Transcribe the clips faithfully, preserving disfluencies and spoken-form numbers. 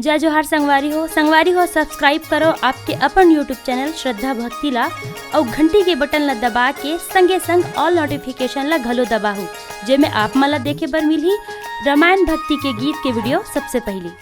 जय जोहार संगवारी हो, संगवारी हो, subscribe करो आपके अपन YouTube channel श्रद्धा भक्ति ला, अउ घंटी के बटन ला दबा के संगे संग all notification ला घलो दबाहू, जेमे आप मन ला देखे बर मिलही रामायण भक्ति के गीत के video सबसे पहली।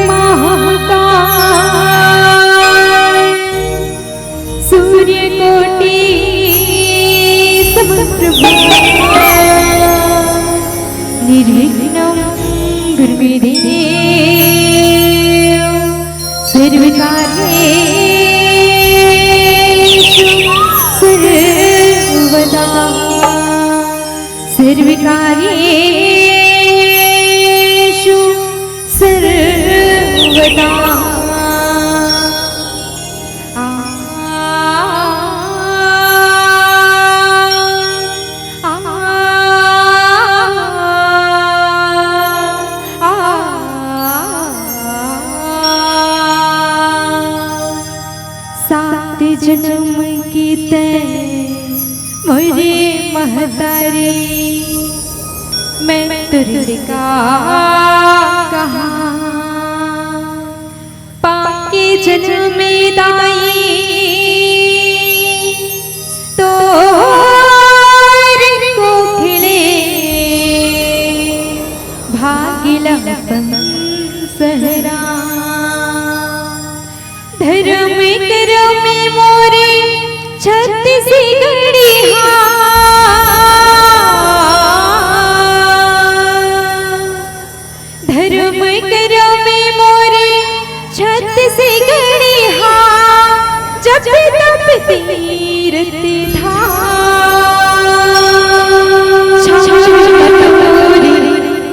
महाकाय सूर्यकोटि समप्रभा निर्विघ्नं कुरु मे देव सर्वकार्येषु सर्वदा। सर्वकार्येषु सर्वदा। आ, आ, आ, आ। सात जनम के तैं मोरे महतारी, मैं तोर ले का कहां। पाके जनम दाई तोर कोख ले, भागि ला अपन सहरा। धरम करम मोरे छत्तीसगढ़िहा, धरम करम मोरे छत्तीसगढ़िहा, जप तप तीरथ धाम। छाया तोरे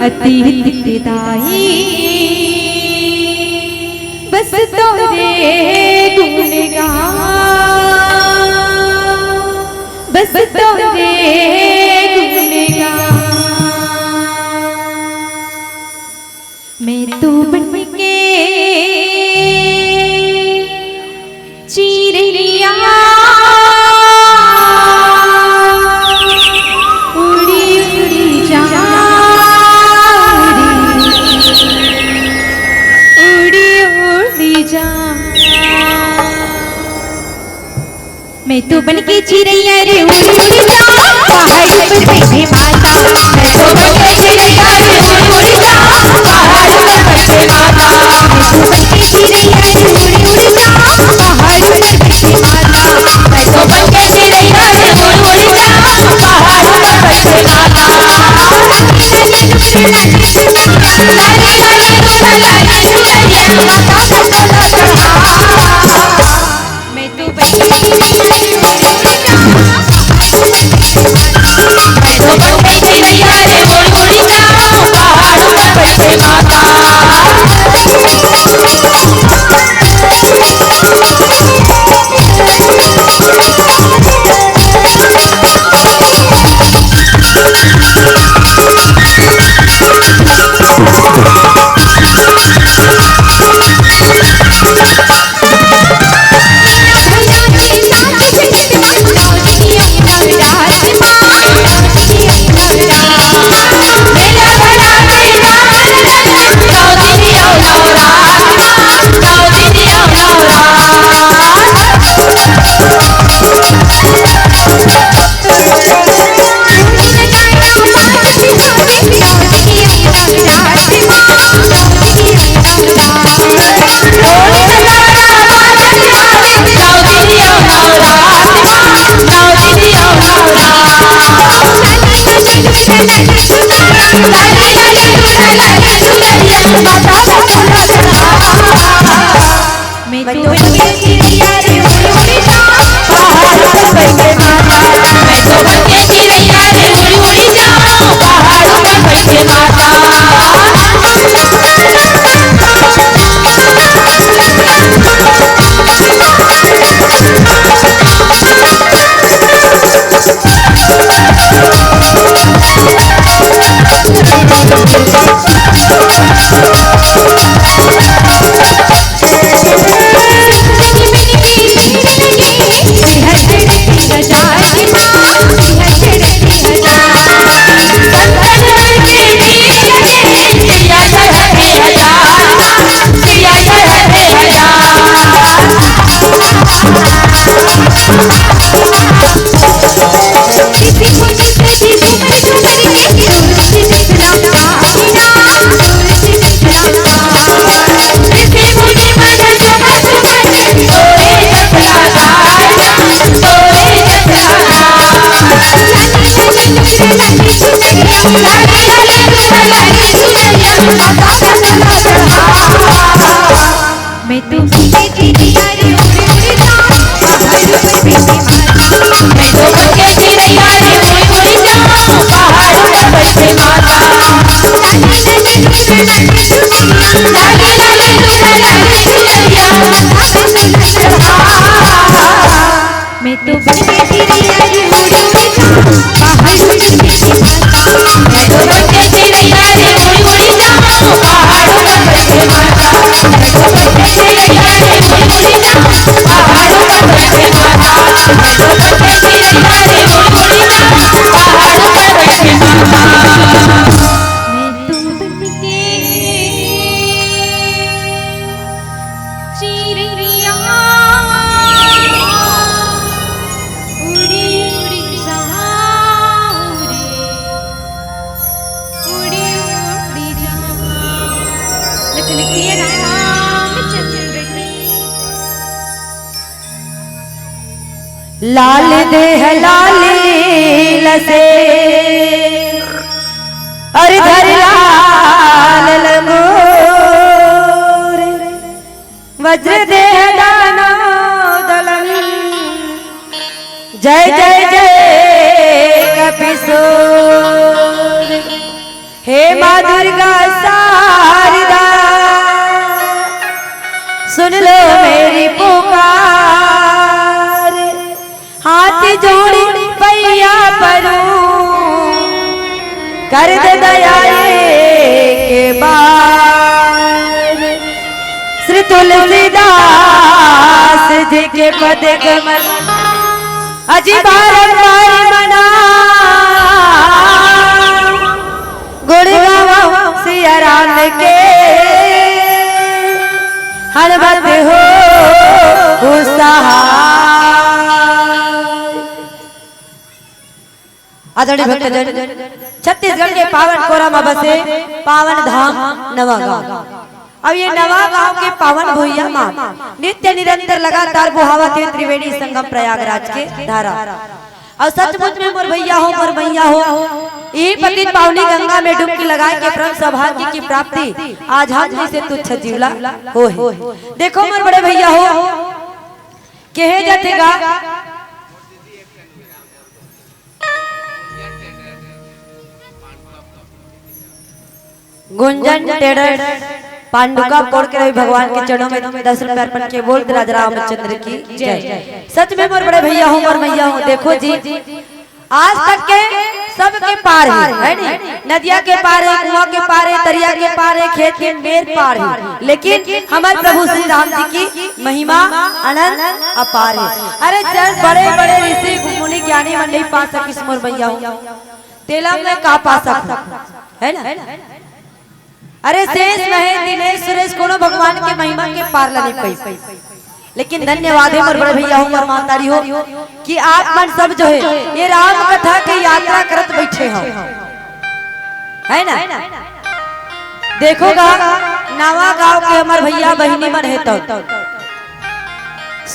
अतीत के दाई, बस तोरे गुण गां, बस तोरे गुण गां। मैं तो बन के चिरैया उड़ी उड़ी जां, उड़ी उड़ी जां। मैं तो बन के चिरैया रे उड़ी उड़ी जां, पहाड़ पर बैठे माता। मैं तो बन के चिरैया रे उड़ी उड़ी जां, पहाड़ पर बैठे माता। मैं तो बन के चिरैया रे उड़ी उड़ी जां, पहाड़ पर बैठे माता। मैं तो बन के चिरैया रे उड़ी उड़ी जां, पहाड़ पर बैठे माता। मैं तो बन के चिरैया रे उड़ी उड़ी जां, पहाड़ पर बैठे माता। मैं तो बन के चिड़िया रे उड़ उड़ जाऊं, पहाड़ों पर बैठे माता। मैं तो बन के चिड़िया रे उड़ उड़ जाऊं, पहाड़ों पर बैठे माता। मैं तो बन के चिड़िया रे उड़ उड़ जाऊं, पहाड़ों पर बैठे माता। मैं तो बन के चिड़िया रे उड़ उड़ जाऊं, पहाड़ों पर बैठे माता। मैं तो बन के चिड़िया रे उड़ उड़ जाऊं, पहाड़ों पर बैठे माता। मैं तो बन के चिड़िया रे उड़ उड़ जाऊं, पहाड़ों पर बैठे माता। मैं तो बन के चिड़िया उड़ी उड़ी जाऊं रे, उड़ी उड़ी जाऊं। लखन सिया रामचंद्र की। लाल देह लाल लसे अर धर लाल लंगोर। वज्र देह दानव दलन, जय जय जय कपिसोर। हे माँ दुर्गा शारदा, सुन लो मेरी पुकार। हाथ जोड़ी पैया परूं, कर दे दया एक बार। श्री तुलसीदास जी के पद कमल अजी बारंबार मना। गुण गावो सिया राम के, हनुमत हो सहाय। आदरणीय भक्तजन, छत्तीसगढ़ के पावन कोरा म बसे पावन धाम नवागांव। अब ये नवागांव के पावन भुइया म नित्य निरंतर लगातार बोहावत हे त्रिवेणी संगम प्रयागराज के धारा। अउ सचमुच में मोर भैया हो, मोर भैया हो, इही पतित पावनी गंगा में डुबकी लगाए के परम सौभाग्य की प्राप्ति आज हम जैसे तुच्छ जीवला हो हे। देखो मोर बड़े भैया हो, केहे जाथे गा गुंजन टेडर पांडुका पोड़ के रवि भगवान के चरणों में दस रुपए अर्पण के बोल राजा रामचंद्र की जय। सच में मोर बड़े भैया हो, मोर भैया हो। देखो जी, आज तक के सबके पार हे, है नी? नदिया के पार हे, कुआं के पार हे, तरिया के पार हे, खेत के मेर पार हे, लेकिन हमर प्रभु श्री राम जी की महिमा अनंत अपार हे। अरे, जब बड़े बड़े ऋषि मुनि ज्ञानी मन नहीं पा सकिस मोर भैया हो, तेला मैं का पा सकूं, है ना? अरे, शेष महेश दिनेश सुरेश कोनो भगवान के महिमा के पार ला नहीं पाइस। लेकिन धन्यवाद हे मोर बड़े भैया हो, मोर महतारी हो, कि आप मन सब जो हे ये राम कथा के यात्रा करत बैठे हो, है ना? देखो गा, नवागांव के हमर भैया बहिनी मन हे तो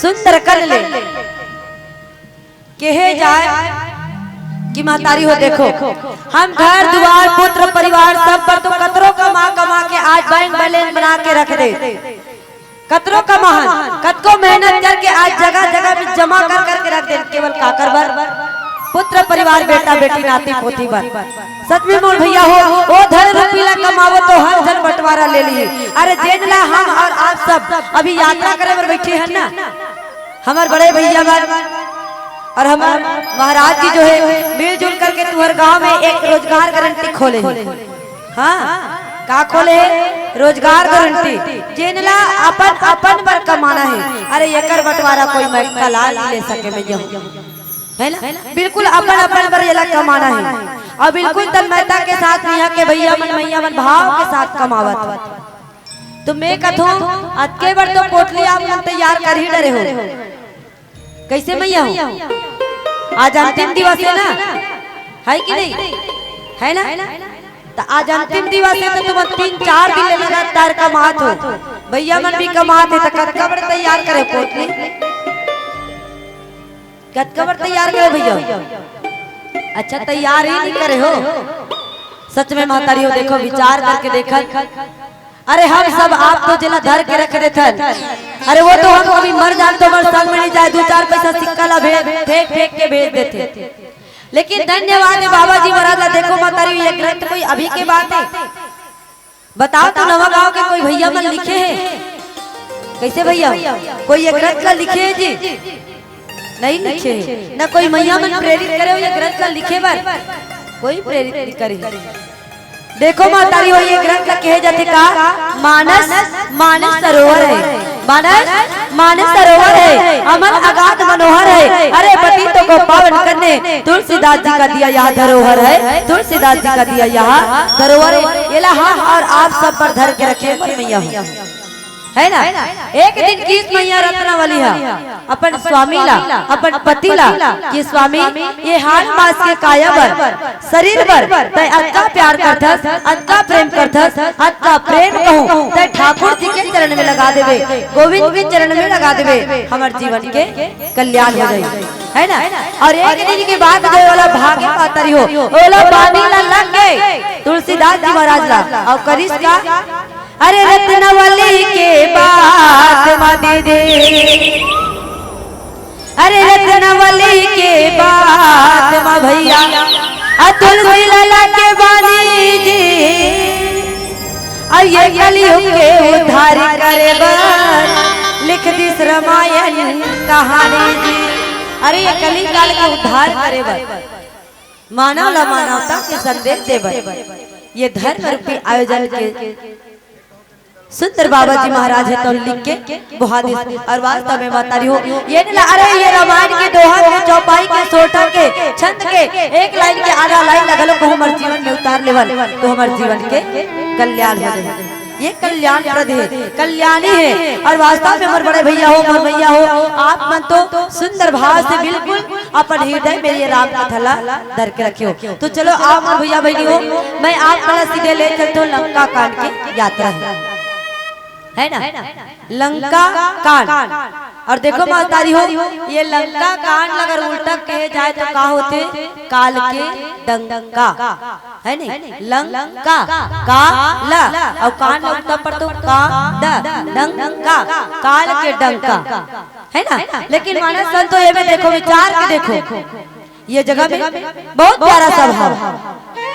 सुंदरकांड ले केहे जाए कि महतारी हो, देखो, हम घर दुवार पुत्र परिवार सब पर तो कतरो कमा कमा के आज बैंक बैलेंस बना के रख दे, कतरो कमाहन, कतको मेहनत करके आज जगह जगह में जमा कर करके रख दे, केवल काकर बर? पुत्र परिवार, बेटा बेटी, नाती पोती बर। सच में मोर भैया हो, ओ धन रूपी ला कमावो तो हर जन बंटवारा ले ली। अरे, जेन ला हम अउ आप सब अभी यात्रा करे बर बैठे हन ना, हमर बड़े भैया मन अउ हमर महाराज जी जो हे, मिलजुल करके तुंहर गांव में एक रोजगार गारंटी खोले हे। हाँ, का खोले हे? रोजगार गारंटी। जेन ला अपन, अपन बर कमाना हे। अरे, एकर बंटवारा कोई मैं कला नहीं ले सके मैं यहूं, है ना? बिल्कुल अपन, अपन बर एला कमाना हे। अउ बिल्कुल तन्मयता के साथ इहां के भैया मन, मैया मन भाव के साथ कमावत हे। तो मैं कथों, अतके बर तो पोटली आप मन तैयार कर ही डरे हो। कैसे मैया हो? आज अंतिम दिवस हे ना, है कि नहीं? है ना? तो आज अंतिम दिवस हे तो तुम तीन चार दिन ले लगातार कमात हो, भैया मन भी कमात हे, तो कतका बर तैयार करे पोटली? कतका बर तैयार करे भैया? अच्छा, तैयार ही नहीं करे हो। सच में महतारी हो, देखो, विचार करके देखत, अरे हम सब आप तो जेला धर के रख देथन, अरे वो तो हम कभी मर जान तो हमर संग में नहीं जाए, दू चार पैसा सिक्का ला भेज, फेंक फेंक के भेज देथे। लेकिन धन्यवाद हे बाबा जी महाराज ला। देखो महतारी, ये ग्रंथ कोई अभी के बात हे, बताओ तो नवा गांव के कोई भैया मन लिखे हे? कैसे भैया, कोई ये ग्रंथ ला लिखे हे जी? नहीं लिखे हे। ना कोई मैया मन प्रेरित करे हो ये ग्रंथ ला लिखे बर, कोई प्रेरित नहीं करे। देखो महतारी हो, ये ग्रंथ ला कहे जाथे का? मानस, मानस सरोवर हे। मानस, मानस सरोवर हे, अमन अगाध मनोहर हे। अरे पतितों को पावन करने तुलसीदास जी का दिया यह धरोहर हे, तुलसीदास जी का दिया यह धरोहर हे। एला हम और आप सब पर धर के रखे पर मैया हो, है ना? एक दिन किस मैया रत्नावली हा अपन स्वामी ला, अपन पति ला, कि स्वामी, ये हाड़ मांस के काया बर, शरीर बर तैं अतका प्यार करथस, अतका प्रेम करथस, अतका प्रेम कहूं तैं ठाकुर जी के चरण में लगा देबे, गोविंद के चरण में लगा देबे, हमर जीवन के कल्याण हो जाई, है ना? और एक दिन के बाद जो ओला भागे महतारी हो, ओला बानी ला लग गे तुलसीदास जी महाराज ला, और करिस का? अरे रत्नावली के बात मा दीदी, अरे रत्नावली के बात मा भैया, आ तुलसी लाला के बानी जी, आ ये कलयुग के उद्धार करे बर लिख दिस रामायण कहानी जी। अरे ये कलिकाल के उद्धार करे बर, मानव ला मानवता के संदेश दे बर ये धर्म रूपी आयोजन के सुंदर बाबा जी महाराज हे तो लिख के बोहा दिस। और वास्तव में महतारी हो, ये नहीं ला, अरे ये रामायण के दोहा के, चौपाई के, सोरठा के, छंद के, एक लाइन के आधा लाइन ला घलो को हमर जीवन में उतार लेवन तो हमर जीवन के कल्याण हो जाए। ये कल्याण प्रद हे, कल्याणी हे। और वास्तव में हमर बड़े भैया हो, हमर भैया हो, आप मन तो सुंदर भाव से बिल्कुल अपन हृदय में ये राम कथा ला धर के रखे हो। तो चलो आप मन भैया बहिनी हो, मैं आप मन ला सीधे ले चलत हों लंका कांड के यात्रा में, है ना? लंका कांड। और देखो महतारी हो, ये लंका कांड अगर उल्टा कहे जाए तो का होथे? काल के डंका, है नहीं? लंका, का, ल, और कांड उल्टा पढ़ तो का, ड, डंका, काल के डंका, है ना? लेकिन मानस संतो, ये में देखो, विचार के देखो, ये जगह में बहुत प्यारा सभा हे।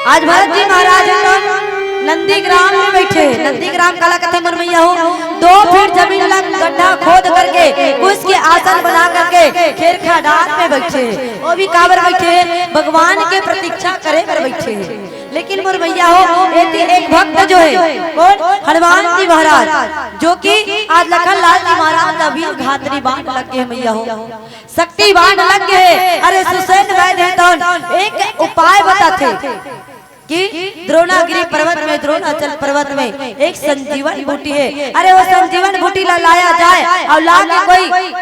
आज भरत जी महाराज हे तो नंदीग्राम में बैठे हे। नंदीग्राम काला कथे मोर मैया हो, दो फीट जमीन ला गड्ढा खोद करके उसके आसन बना करके खेरखा डाल में बैठे हे। वो भी काबर बैठे हे? भगवान के प्रतीक्षा करे बर बैठे हे। लेकिन मोर मैया हो, एती एक भक्त जो हे, कौन? हनुमान जी महाराज, जो कि आज लखन लाल जी महाराज का वीर घातनी बाण लग गे हे मैया हो, शक्ति बाण लग गे हे। अरे सुषेण वैद्य हे तौन एक उपाय बताथे कि द्रोणागिरी पर्वत में, द्रोणाचल पर्वत में एक संजीवन बूटी हे। अरे वो संजीवन बूटी ला लाया जाए और ला के कोई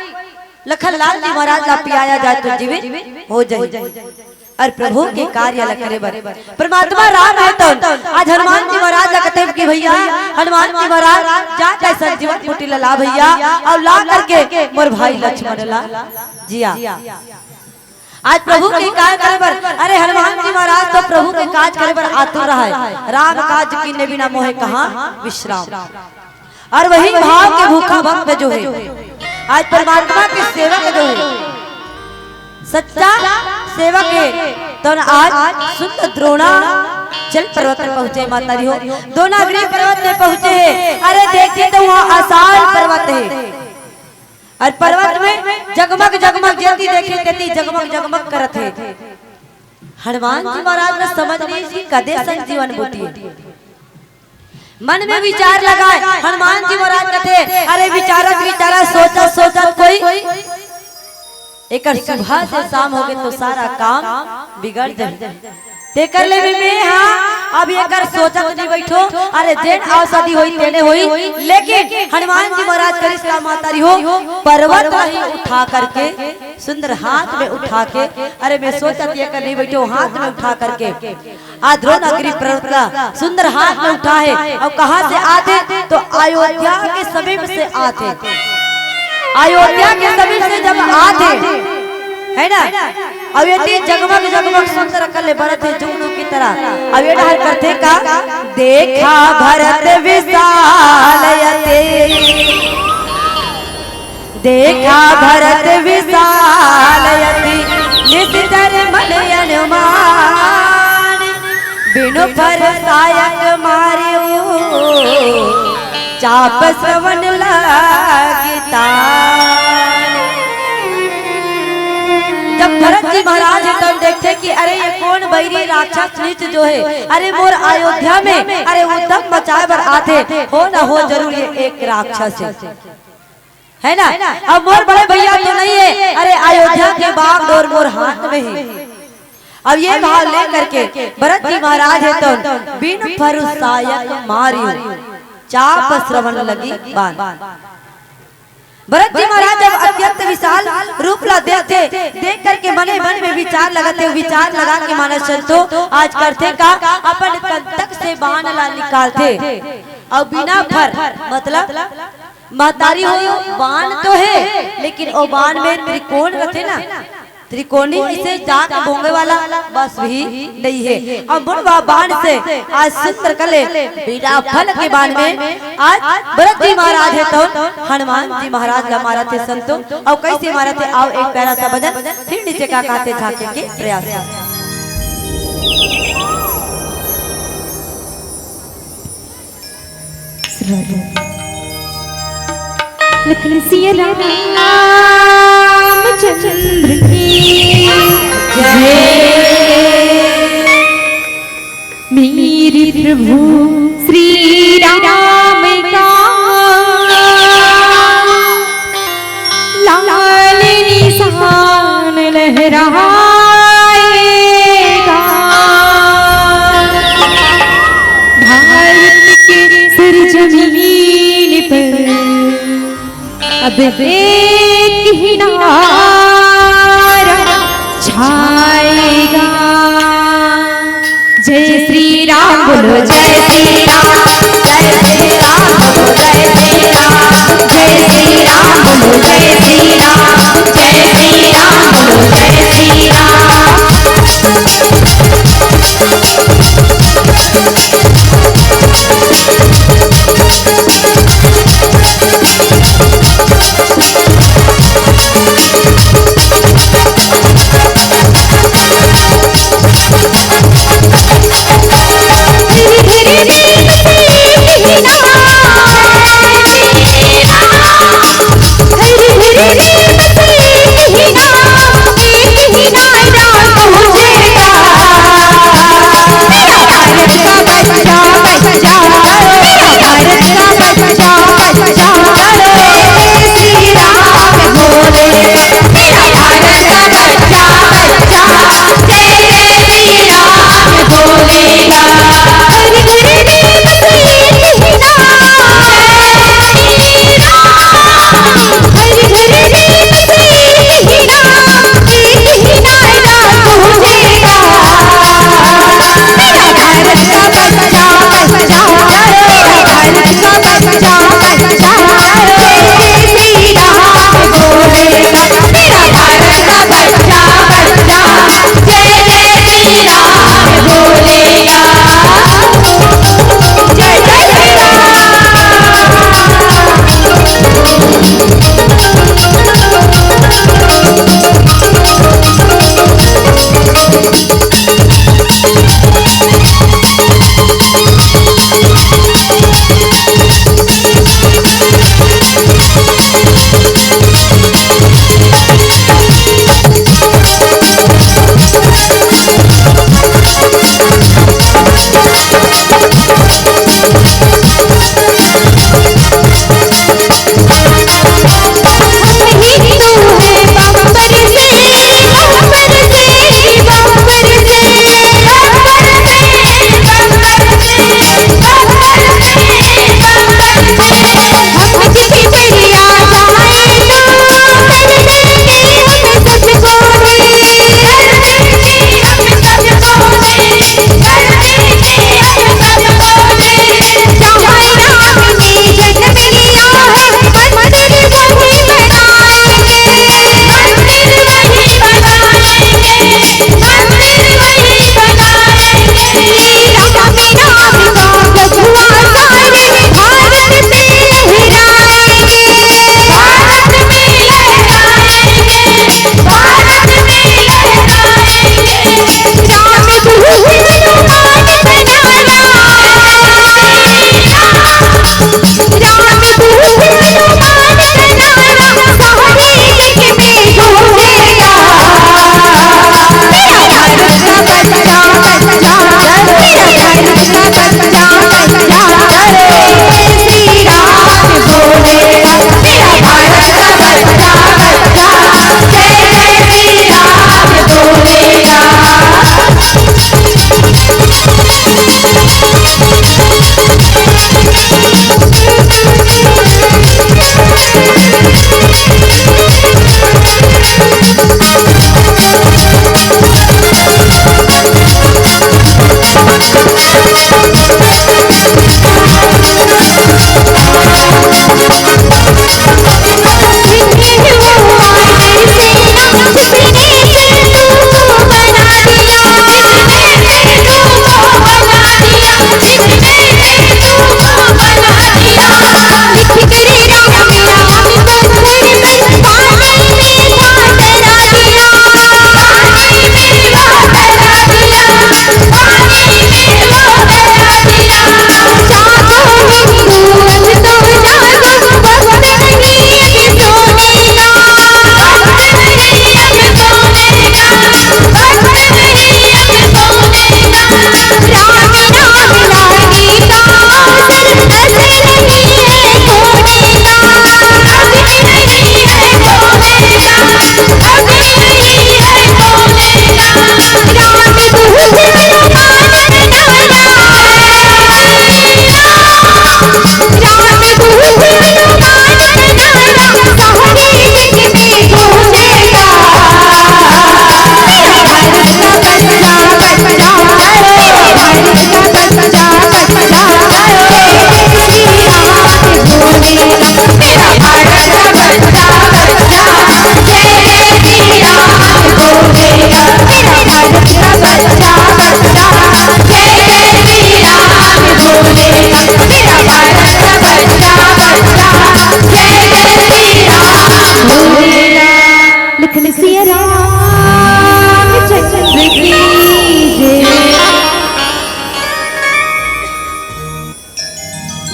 लखन लाल जी महाराज ला पियाया जाए तो जीवित हो जाए। और प्रभु के कार्य ला करे बर परमात्मा राम हे तौन आज हनुमान जी महाराज ला कथे कि भैया, हनुमान जी महाराज, जा के संजीवन बूटी ला ला भैया, और ला करके मोर भाई लक्ष्मण ला जिया। आज प्रभु के कार्य करे बर, अरे हनुमान जी महाराज तो प्रभु के काज करे बर आतुर रहा हे। राम काज कीन्हे बिना मोहे कहाँ विश्राम। और वही भाव के भूखा भक्त जो हे, आज परमात्मा के सेवक जो हे, सच्चा सेवक हे, तो आज सुंदर द्रोणाचल पर्वत में पहुंचे महतारी हो, द्रोणागिरी पर्वत में पहुंचे हे। अरे देखे तो वहाँ असाल पर्वत हे, और पर्वत में जगमग जगमग, जेती देखे तेती जगमग जगमग करत हे। हनुमान जी महाराज ला समझ नहीं कि कदे संजीवन बूटी हे। मन में विचार लगाए, हनुमान जी महाराज कथे, अरे विचारत विचारत, सोचत सोचत कोई एकर सुबह से शाम होगे तो सारा काम बिगड़ जाही। तेकर ले भी मैं हा अब एकर सोचत नहीं बैठों, अरे जेन औषधि होही तेने होही। लेकिन हनुमान जी महाराज करिस का महतारी हो, पर्वत ला ही उठा करके, सुंदर हाथ में उठा के, अरे मैं सोचत एकर नहीं बैठों, हाथ में उठा करके आ द्रोणागिरी पर्वत ला सुंदर हाथ में उठाए, और कहाँ से आथे? तो अयोध्या के समीप से आथे। अयोध्या के समीप से जब आथे, है ना? अब ये तीन जगमग जगमग सुंदर कले बरत हे जुगनू की तरह। अब ये डहर करथे का, देखा भरत विशाल अति, देखा भरत विशाल अति, निस्तर मन अनुमान। बिनु फर सायक मारियो, चाप श्रवण लगी तान। जब भरत जी महाराज हे तब देखथे कि अरे ये कोन बैरी राक्षस नीच जो हे, अरे मोर अयोध्या में अरे उद्यम मचाए बर आथे, हो ना हो जरूर ये एक राक्षस हे। है ना? अब मोर बड़े भैया तो नहीं हे, अरे अयोध्या के बागडोर मोर हाथ में हे। अब ये भाव लेकर के भरत जी महाराज हे तो बिनु फर सायक मारियो, चाप श्रवण लगी बान। भरत जी महाराज जब अत्यंत विशाल रूप ला देखथे, देख करके मने मन में विचार लगथे, विचार लगा के मानस संतो आज करथे का, अपन कंतक से बाण ला निकालथे। अब बिना फर मतलब महतारी हो, बाण तो हे, लेकिन ओ बाण में त्रिकोण रथे ना, त्रिकोणी इसे जाके भोंगे वाला बस भी नहीं हे। अब मुड़वा बाण से आज सुंदर कले बिना फर के बाण में आज भरत जी महाराज हे तो हनुमान जी महाराज ला मारत हे संतो। अब कैसे मारत हे, आओ एक प्यारा सा भजन, फिर नीचे का कहथे झांके के प्रयास। लखन सिया रामचंद्र की जय। मेरे प्रभु श्री राम का लाल निशान लहराएगा। भारत के सरजमीन पर अब एक ही नारा छाएगा। जय श्री राम बोलो, जय श्री राम, जय श्री राम बोलो, जय श्री राम, जय श्री राम बोलो, जय श्री राम, जय श्री राम बोलो, जय श्री राम।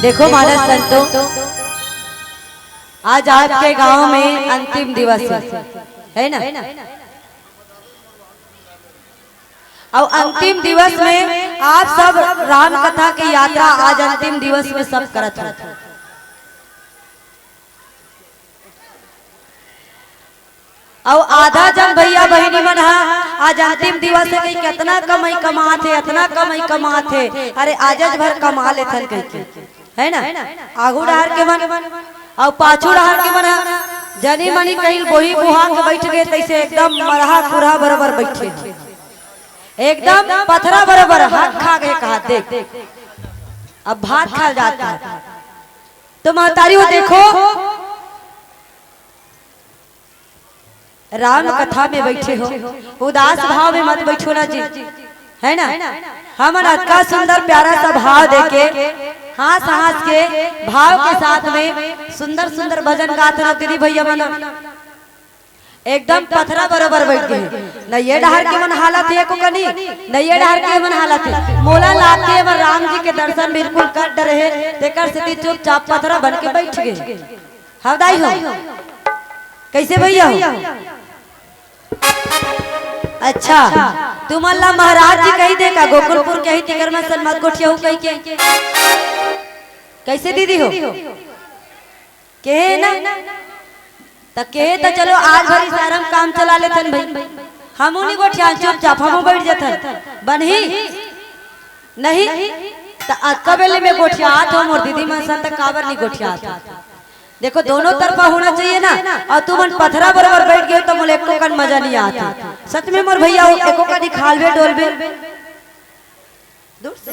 देखो मानस संतो, आज आपके गांव में अंतिम दिवस है, है ना? और अंतिम दिवस में आप सब राम कथा की यात्रा आज अंतिम दिवस में सब करत हो। अउ आधा जन भैया बहिनी मन ह आज अंतिम दिवस हे कहि के अतना कमई कमात हे, अतना कमई कमात हे, अरे आजच भर कमा लेथन कहि के, है ना? आगू डहर के मन अउ पाछू डहर के मन ह जनी मनी कहिल बोही बोहा के बइठ गे, तइसे एकदम मरहा कुरहा बरोबर बइठे हे, एकदम पथरा बरोबर हाथ खा गे कहा देख, अब भात खाल जात हे। तो महतारी हो देखो, राम कथा में बइठे हो, उदास भाव में मत बइठो ना जी, है ना? हमन अतका सुंदर प्यारा सा भाव देके, हंस हंस के, भाव के साथ में सुंदर सुंदर भजन गात रहो दीदी भैया मन, एकदम पथरा बरोबर बइठ गे। न ये डहर के मन हालत हे एको कनी, न ये डहर के मन हालत हे। मोला लागथे हमर राम जी के दर्शन बिल्कुल कर डरे हे, तेकर सेती चुपचाप पथरा बन के बइठ गे। हव दाई हो, कइसे भैया हो? अच्छा, तुमन ला महाराज जी कहि दे का, गोकुलपुर के ही तिकर में सन मत गोठियाहू कहि के? कइसे दीदी हो? केहे ना? त केहे त चलो आज भर इशारा में काम चला लेथन भई। हमू नी गोठियान, चुपचाप हमू बइठ जथन। बनही? नहीं? त अतका बेले में गोठियात हो मोर दीदी मन सन त काबर नी गोठियात हो? देखो दोनों तरफा होना चाहिए ना। अउ तुमन पथरा बरोबर बइठ गे हो त मोला एको कन मजा नी आत हे। सच में मोर भैया हो, एको कन खालबे डोलबे दूर से।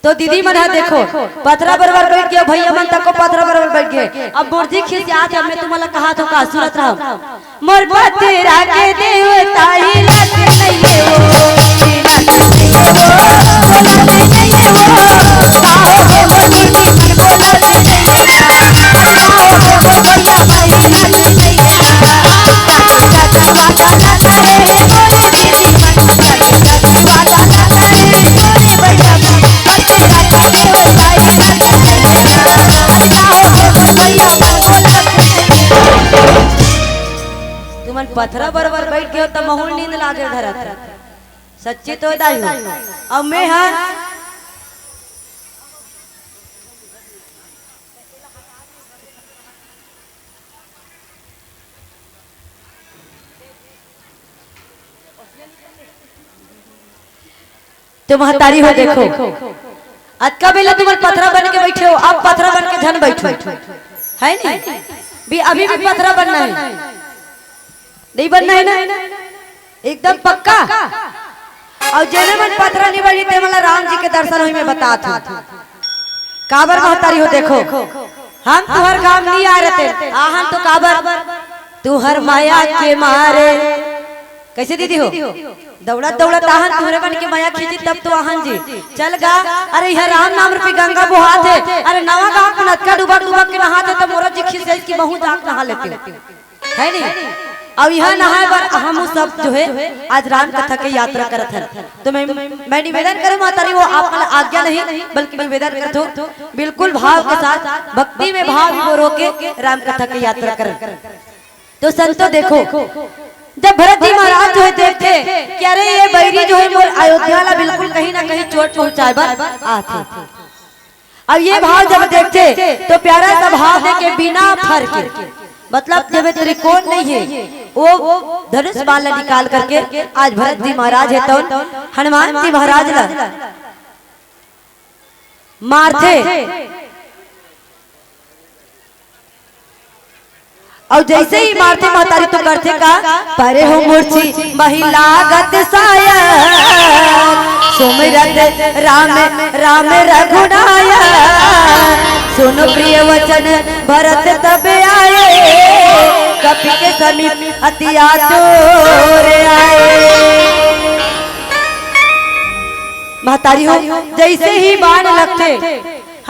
तो दीदी मन ह देखो, पथरा बरोबर बइठ गे, भैया मन तको पथरा बरोबर बइठ गे। अब मोर जी खिसियात हे, अब मैं तुमन ला कहात हो का, सुनत रहो। मोर पथरा के देवता ही लत नइये हो, ही लत नइये हो, बोलत नइये हो, काहो बोलत नइये हो, बोलत नइये हो, काहो बोलत नइये हो, ही लत नइये हो। तुमन पथरा बरोबर बइठ गे हो त महूल नींद लागे धरत। सच्ची तो दाई हो। अब मैं हा तो महतारी हो देखो, अतका बेला तुमन पथरा बन के बइठे हो, अब पथरा बन के झन बइठो, है नी? भी अभी भी पथरा बनना हे, नहीं बनना हे ना? एकदम पक्का। अउ जेने मन पथरा नी बनी, ते मन ला राम जी के दर्शन होही, मैं बतात हो। काबर महतारी हो देखो, हम तुहर गांव नी आय रहते, आहन तो काबर? तुहर माया के मारे। कइसे दीदी हो? दउड़त दउड़त आहन, तुहरे मन के माया खींची तब तो आहन जी। चल गा, अरे इहाँ राम नाम रूपी गंगा बोहात हे, अरे नवा गांव के नतका डुबक डुबक के नहात हे, त मोरो जी खिसियाइस कि महूं जाके नहा लेतेंव। है नी? अउ इहाँ नहाय बर हमू सब जो है आज राम कथा के यात्रा करत हन। तो मैं, मैं निवेदन करूँ महतारी हो, आप मन आज्ञा नहीं बल्कि निवेदन करत हो, बिल्कुल भाव के साथ, भक्ति में भाव विभोर होके राम कथा के यात्रा करन। तो संतो देखो, जब भरत जी महाराज जो है देखथे कि अरे ये बैरी जो है मोर अयोध्या ला बिल्कुल कहीं ना कहीं चोट पहुंचाय बर आथे। अब ये भाव जब देखथे तो प्यारा सा भाव देके बिना फर के, मतलब जब त्रिकोण नहीं है, वो धनुष बाण ला निकाल करके आज भरत जी महाराज है तो हनुमान जी महाराज ला मारथे। अउ जइसे ही मारथे महतारी तो करथे का, परे हो मुरझी महि लागत साया, सुमिरत राम राम रघुनाया, सुन प्रिय वचन भरत तब आए, कपि के समीप अति आतुर आए। महतारी हो, जइसे ही बाण लगथे,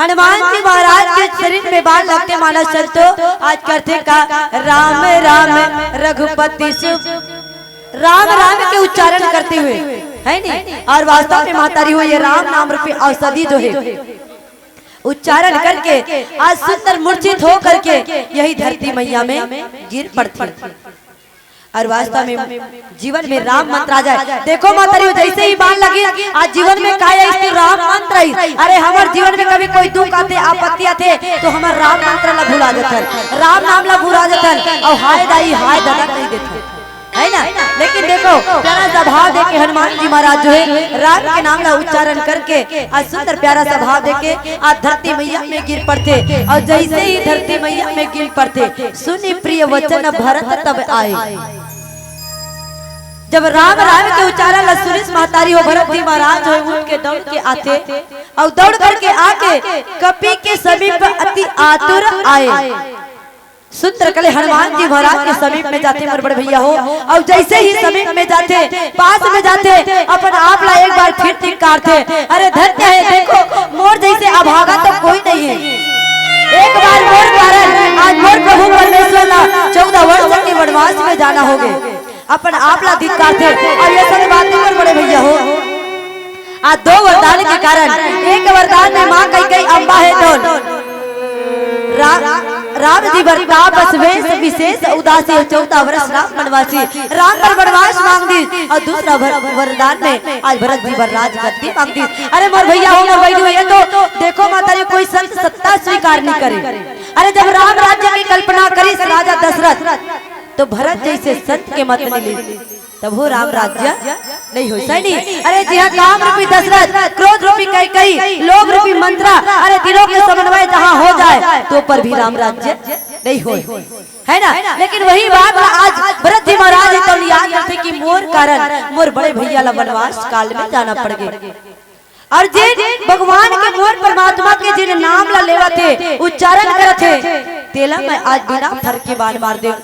हनुमान जी महाराज के शरीर में बाण लगते मानस संतो आज करथे का, राम राम रघुपति शिव, राम राम के उच्चारण करते हुए, है नी? और वास्तव में महतारी हो ये राम नाम रूपी औषधि जो है उच्चारण करके आज सुंदर मूर्छित हो करके यही धरती मैया में गिर पड़थे। और वास्तव में जीवन में राम मंत्र आ जाए। देखो महतारी हो, जैसे ही बाण लगी, आज जीवन में का आइस? तो राम मंत्र आइस। अरे हमर जीवन में कभी कोई दुख आथे, आपत्ति आथे, तो हमर राम मंत्र ला भुला जथन, राम नाम ला भुला जथन, और हाय दाई हाय ददा कहि देथन, है ना? लेकिन देखो प्यारा सा भाव देके हनुमान जी महाराज जो है राम के नाम ला उच्चारण करके आज सुंदर प्यारा सा भाव देके आज धरती मैया में गिर पड़थे। और जैसे ही धरती मैया में गिर पड़थे, सुनि प्रिय वचन भरत तब आए। जब राम राम के उच्चारण ला सुनिस महतारी हो, भरत जी महाराज हो उठ के दौड़ के आथे और दौड़ करके आके कपि के समीप अति आतुर आए। सुंदर कले हनुमान जी महाराज के समीप में जाथे मोर बड़े भैया हो, और जैसे ही समीप में जाथे, पास में जाथे, अपन आप ला एक बार फिर धिक्कारथे, अरे धन्य है, देखो मोर जैसे अभागा तो कोई नहीं है। एक बार मोर कारण आज मोर प्रभु परमेश्वर ला चौदह वर्ष के वनवास में जाना होगे। अपन आप ला धिक्कारथे। और ये सच बात नहीं मोर बड़े भैया हो, आज दो वरदान के कारण, एक वरदान में माँ कैकेयी अम्बा हे तौन रा-, राम जी बर तापस वेश विशेष उदासी, चौदह वर्ष राम वनवासी, राम बर वनवास मांग दिस और दूसरा वर-, वरदान में आज भरत जी बर राजगद्दी मांग दिस। अरे मोर भैया हो, मोर बहिनी हो, ये तो देखो महतारी कोई संत सत्ता स्वीकार नहीं करे। अरे जब राम राज्य की कल्पना करिस राजा दशरथ, तो भरत जैसे संत के मत मिली, तब हो राम राज्य नहीं हो सैनी। अरे जिहाँ काम रूपी दशरथ, क्रोध रूपी कैकेयी, लोभ रूपी मंत्रा, अरे तीनों के समन्वय जहाँ हो जाए, तो पर भी राम राज्य नहीं हो, है ना? लेकिन वही बात ला आज भरत जी महाराज तो याद रखे कि मोर कारण मोर बड़े भैया ला वनवास काल में जाना पड़ गए। और जिन भगवान के मोर परमात्मा के जिन नाम ला लेवत हे, उच्चारण करत हे, तेला मैं आज बिना फर के बाण मार देव।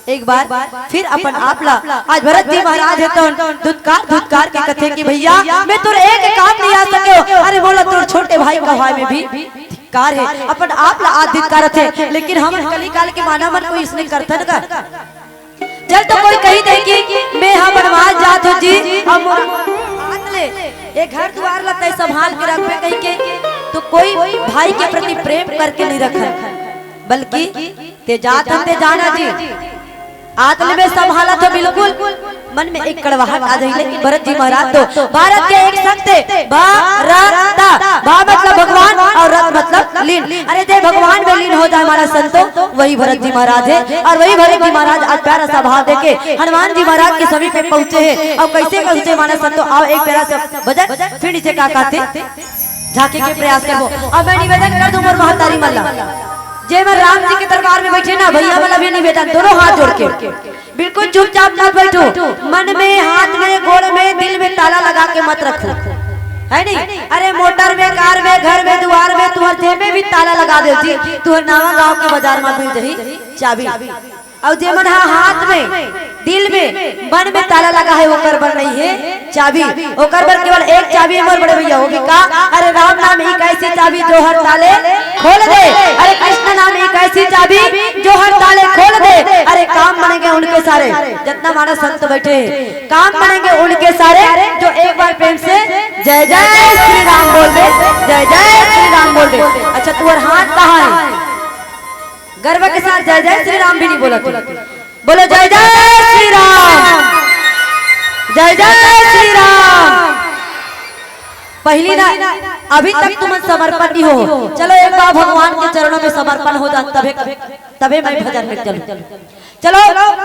एक बार फिर अपन आप ला आज भरत जी महाराज हे तो धुतकार धुतकार के कथे कि भैया मैं तोर एक काम नहीं आ सके हो, अरे मोला तोर छोटे भाई कहवाए में भी धिक्कार हे, अपन आप ला आज धिक्कारत हे, लेकिन हमर कलिकाल के मानव मन कोई इसने करथन का? चल तो कोई कही दे कि मैं हा बनवास जात हो जी, अब मोर हाथ ले ये घर दुआर ला तय संभाल के रखबे कही के, तो कोई भाई के प्रति प्रेम करके नहीं रखन, बल्कि ते जात हन ते जाना जी, आत ले मैं संभाला तो बिल्कुल मन में एक कड़वाहट आ जाई। लेकिन भरत जी महाराज तो भारत के एक संत थे, भा, र, त, भा मतलब भगवान और रत मतलब लीन। अरे जे भगवान में लीन हो जाए हमारा संतो, वही भरत जी महाराज है। और वही भरत जी महाराज आज प्यारा सा भाव देके हनुमान जी महाराज के समीप में पहुंचे हैं। और कैसे पहुंचे हमारा संतो, आओ एक प्यारा सा भजन, फिर नीचे का कहते झांके के प्रयास करबो। अब मैं निवेदन कर दूं मोर महतारी मन ला, जे मन राम जी के दरबार में बैठे ना भैया मन ला भी निवेदन, दोनों हाथ जोड़ के बिल्कुल चुपचाप मत बैठो, मन में, हाथ में, गोड़ में, दिल में ताला लगा के मत रखो, है नहीं? अरे मोटर में, कार में, घर में, दुआर में, तुहर जेब में भी ताला लगा दे जी, तुहर नावा गांव के बाजार में मिल जाही चाबी। और जे मन हा हाथ में, दिल में, मन में ताला लगा है, ओकर बर नहीं है चाबी, ओकर बर केवल एक चाबी है मोर बड़े भैया, वो भी का? अरे राम नाम एक ऐसी चाबी जो हर ताले खोल दे। अरे कृष्ण नाम एक ऐसी चाबी जो हर ताले खोल दे। अरे काम बनेंगे उनके सारे, जितना मानस संत बैठे हैं, काम बनेंगे उनके सारे जो एक बार प्रेम से जय जय श्री राम बोल दे, जय जय श्री राम बोल दे। अच्छा, तुहर हाथ कहाँ है? गर्व के साथ जय जय श्री राम भी नहीं बोला तू। बोलो जय जय श्री राम, जय जय श्री राम। पहली ना, अभी तक तुम समर्पण नहीं हो। चलो एक बार भगवान के चरणों में समर्पण हो जाए, तबे, तबे मैं भजन में चलूं। चलो,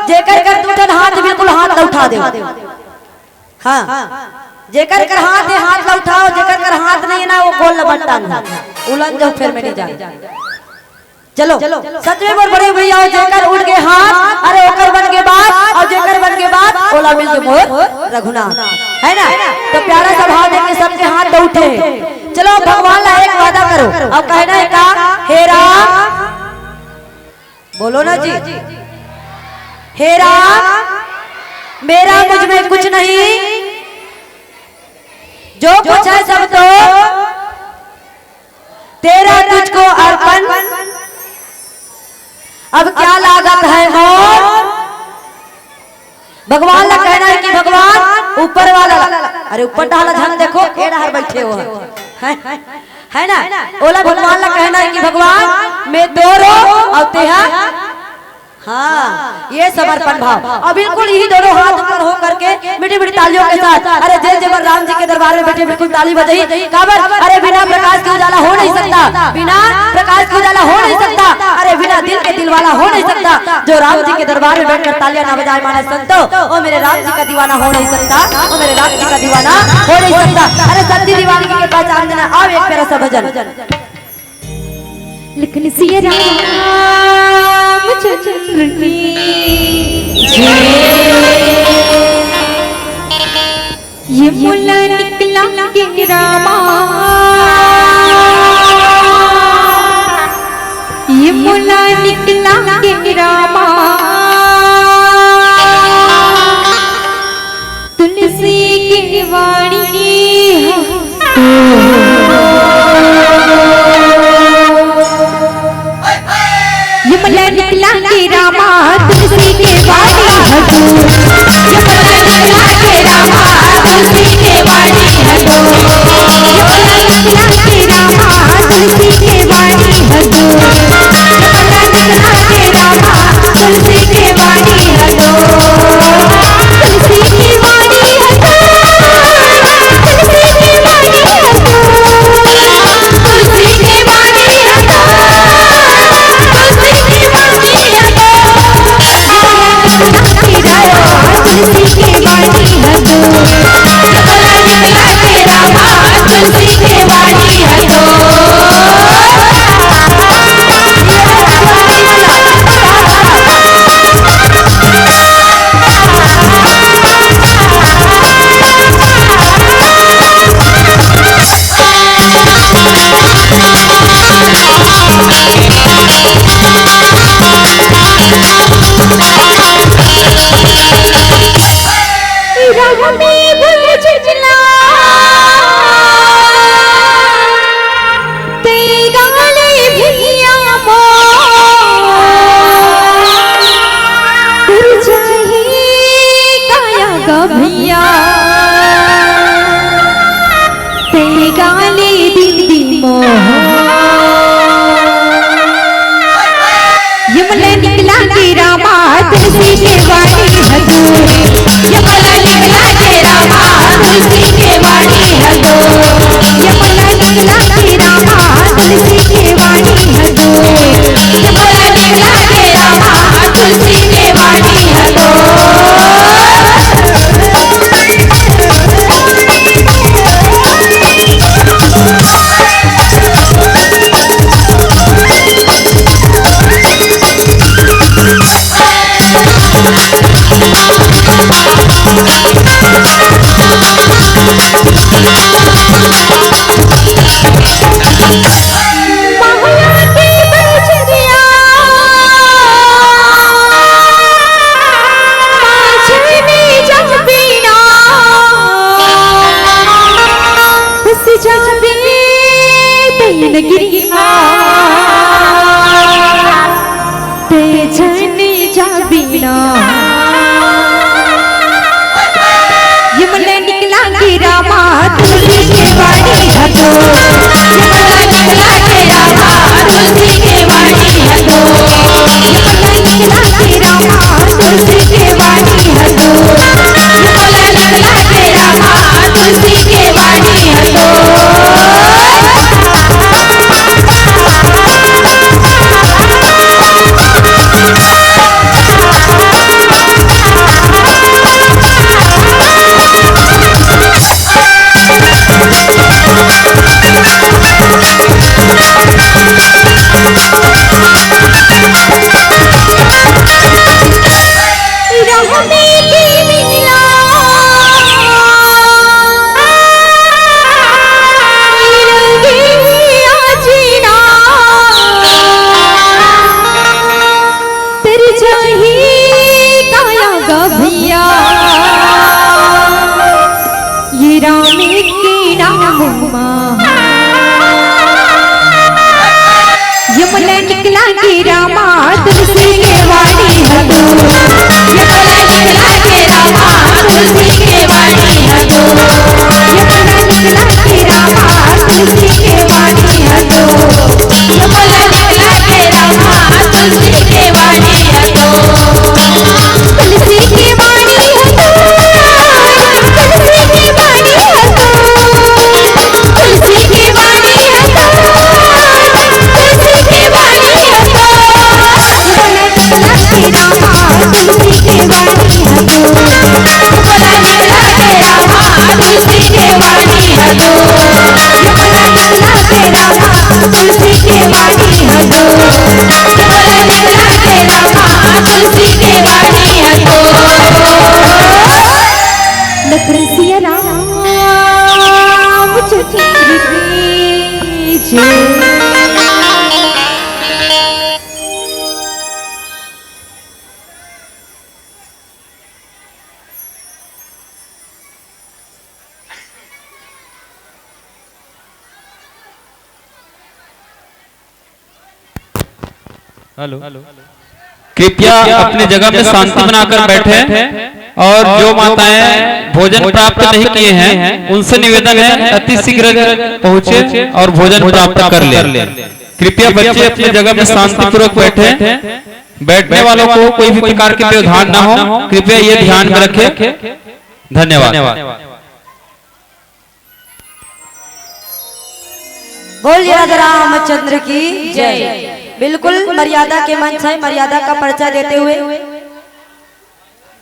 जेकर कर दू ठन हाथ, बिल्कुल हाथ ला उठा दे। हाँ, जेकर कर हाथ है, हाथ ला उठाओ, जेकर कर हाथ नहीं है ना, वो गोल ला बट्टा में उलझ जाओ, फिर मैं नहीं जाना। चलो, सच में मोर बड़े भैया हो, जेकर उठ के हाथ, अरे ओकर बन के बात, और जेकर बन के बात, ओला मिल के मोर रघुनाथ, है ना? तो प्यारा सा भाव देके सबके हाथ तो उठे हैं। चलो, अब भगवान ला एक वादा करो, अब कहना है का? हे राम, बोलो ना जी, हे राम, मेरा मुझ में कुछ नहीं, जो कुछ है सब तो तेरा भगवान ला कहना है कि भगवान ऊपर वाला ला, अरे ऊपर डाला ध्यान देखो, ए डहर बैठे हो है, है ना? ओला भगवान ला कहना है कि भगवान मैं तोरो अउ तेहा, हाँ, ये समर्पण भाव। और बिल्कुल यही दोनों हाथ ऊपर हो करके मीठी मीठी तालियों के साथ, अरे जय जय राम जी के दरबार में बैठे बिल्कुल ताली बजाई। काबर? अरे बिना प्रकाश के उजाला हो नहीं सकता, बिना प्रकाश के उजाला हो नहीं सकता, अरे बिना दिल के दिलवाला हो नहीं सकता। जो राम जी के दरबार में बैठकर तालियां ना बजाए माने संतो, वो मेरे राम जी का दीवाना हो नहीं सकता, वो मेरे राम जी का दीवाना हो नहीं सकता। अरे सच्ची दीवानगी की पहचान देना। आओ एक प्यारा सा भजन। लखन सिया रामचंद्र की जय। ये मोला निकला के रामा, ये मोला निकला के रामा, तुलसी के वाणी। ये मोला निकला के रामा, तुलसी के वाणी हटू। ये मोला निकला के रामा, तुलसी के वाणी हटू। ये मोला निकला के रामा, तुलसी के वाणी हटू। ये मोला निकला के रामा, तुलसी के वाणी हटू। तुलसी के वाणी हटू। तुलसी के वाणी हटू। तुलसी के वाणी हटू। भैया तेरे गाले दीदी मोह। ये मोला निकला के रामा, तुलसी के वाणी हटू। ये मोला निकला के रामा, तुलसी के वाणी हटू। ये मोला निकला के रामा, तुलसी के वाणी हटू। ये मोला निकला के रामा, तुलसी के वाणी हटू। ये मोला निकला के रामा, तुलसी के वाणी हटू। ये मोला निकला के रामा, तुलसी के वाणी हटू। ये मोला निकला के रामा, तुलसी के वाणी हटू। ये मोला निकला के रामा, तुलसी के वाणी हटू। तेरे चाही काया गा भैया, ये राम के नाम मा। ये मोला निकला के रामा, तुलसी के वाणी हटू। ये मोला निकला के रामा, हेलो। कृपया अपनी जगह में शांति बनाकर बैठे और जो माताएं भोजन प्राप्त नहीं किए हैं, उनसे निवेदन है, अति शीघ्र पहुंचे और भोजन प्राप्त कर लें। कृपया बच्चे अपनी जगह में शांतिपूर्वक बैठे। बैठने वालों को कोई भी प्रकार की व्यवधान ना हो, कृपया ये ध्यान में रखें। धन्यवाद। बोलिए राजा रामचंद्र की जय। बिल्कुल मर्यादा के मंच है, मर्यादा का परिचय देते हुए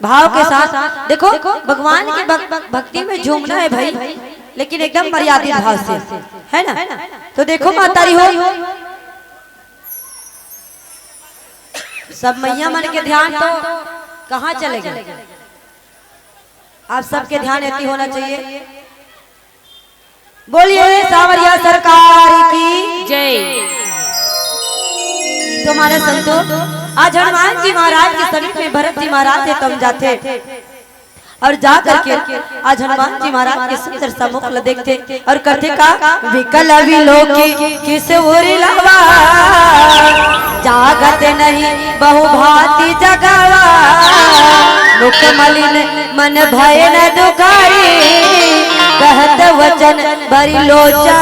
भाव के साथ। देखो, भगवान की भक-, भक्ति में झूमना है भाई, लेकिन एकदम मर्यादित भाव से, है ना? तो देखो माता री हो, सब मैया मन के ध्यान तो कहाँ चले गए? आप सबके ध्यान एती होना चाहिए। बोलिए सांवरिया सरकार की जय। तो मानस संतो, आज हनुमान जी महाराज के समीप में भरत जी महाराज हे, तम जाथे और जा करके आज हनुमान जी महाराज के सुंदर सा मुख ल देखथे और कथे का, विकल विलोकी किस उर लावा, जागत नहीं बहुभांति जगावा, मुख मलिन मन भय न दुखारी, कहत वचन बरी लोचन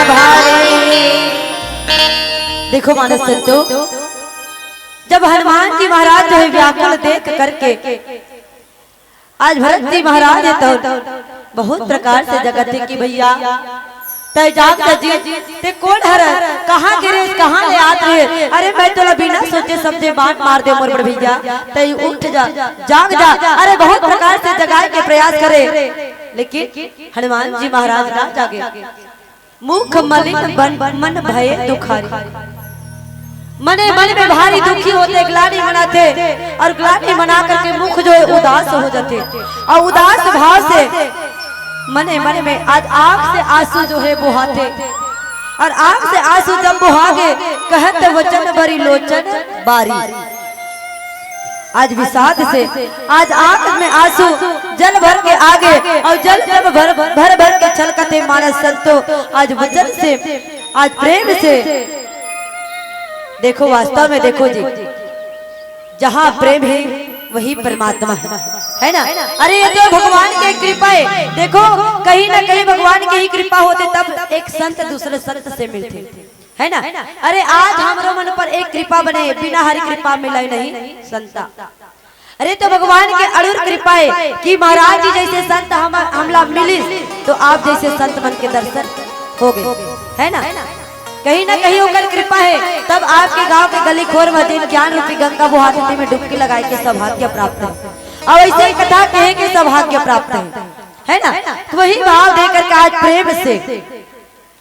भारी। देखो मानस संतो, जब हनुमान जी महाराज जो है व्याकुल देख करके आज भरत जी महाराज हे तो बहुत प्रकार से जगत हे कि भैया, तै जाग त जी, ते कोन हर, कहाँ गिरे, कहाँ ले आत रहे? अरे मैं तोला बिना सोचे समझे बाण मार दे मोर बड़ भैया, तै उठ जा, जाग जा। अरे बहुत प्रकार से जगाए के प्रयास करे, लेकिन हनुमान जी महाराज ना जागे। मुख मलिन बन, मन भय दुखारी। मने मन में भारी दुखी होते, ग्लानि मनाथे और ग्लानि मना करके मुख जो है उदास हो जाथे और उदास भाव से मने मन में आज आंख से आंसू जो है बहाथे और आंख से आंसू जब बहागे, कहत वचन बरी लोचन बारी। आज विषाद से, आज आंख में आंसू जल भर के आगे और जल जब भर भर भर के छलकथे मानस संतो, आज वचन से, आज प्रेम से। देखो वास्तव में देखो जी, जहाँ प्रेम है वही परमात्मा है, है ना? अरे ये तो भगवान के कृपा है। देखो कहीं ना कहीं भगवान की ही कृपा होते तब एक संत दूसरे संत से मिलते, है ना? अरे आज हमरो मन पर एक कृपा बने, बिना हरि कृपा मिले नहीं संता। अरे तो भगवान के अड़ुर कृपा है कि महाराज जी जैसे संत हम हमला मिलिस तो आप जैसे संत मन के दर्शन हो गए, है ना? कहीं ना कहीं ओकर कृपा है तब आपके गांव के गली खोर में दिन ज्ञान रूपी गंगा बुहाती में डुबकी लगाए के सौभाग्य प्राप्त है। और ऐसे ही कथा कहे के सौभाग्य प्राप्त है, है ना? तो वही भाव देकर के आज प्रेम से